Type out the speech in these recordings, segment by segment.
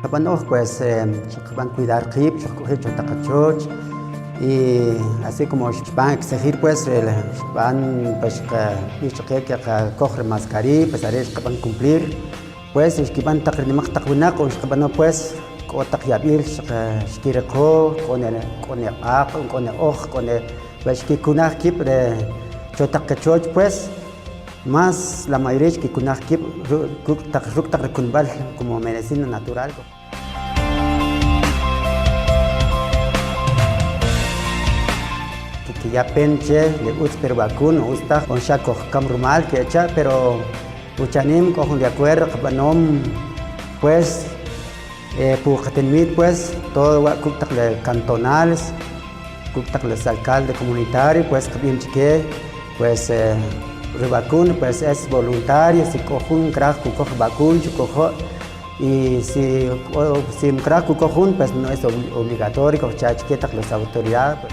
Xqab'an oj pues xqab'an cuidar qib', xojk'oji' cho taq qachoch y así como xb'an exigir pues xb'an pues xqab'ij chaqe keqakoj ri mascarilla pues are' xqab'an cumplir pues xkib'an taq ri nimaq taq winaq o xqab'ano pues k'o taq yab'il xkiriqo k'o ne k'o ne q'aq' k'o ne oj k'o ne pues xkikunaj kib' re cho taq kachoch pues Más la mayoría xkikunaj kib' ruk' taq ruk' taq ri kunb'al como medicina natural. Kkiya pen che le utz per vacuna utz taj o xa kojkam rumal kecha' pero uchanim k'o jun de acuerdo qab'anom pues pu qatinmit pues todo wa' kuk' taq le cantonales kuk' taq les alcalde comunitario pues qab'im chike pues ri vacuna pues es voluntario si k'o jun kraj kukoj vacuna chukojo' y si k'o si kraj kukoj jun pues no es obligatorio kojcha chike taq las autoridades.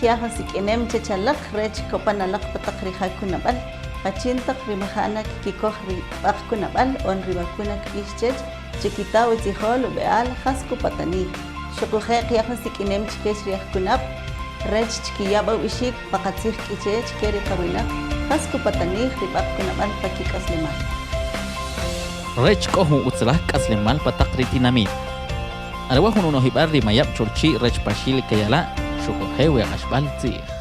Kya jun sik'inem chech alaq rech kopan alaq pa taq ri ja kunab'al. Jachin taq ri maja' na kkikoj ri b'aq kunab'al on ri vacuna kb'ix chech, chikita utzijol ub'e'al jas kupatanij. Xuquje' kya jun sik'inem chkech ri ajkunab' rech chkiya b'a ub'ixik pa qatzij k'iche' chke ri qawinaq jas kupatanij ri b'aq kunab'al pa kik'aslemal. Rech k'o jun utzalaj k'aslemal pa taq ri tinamit. Are wa' jun unojib'al ri mayab' cholchi' rech Paxil Kayala' xuquje' we q'axb'al tzij.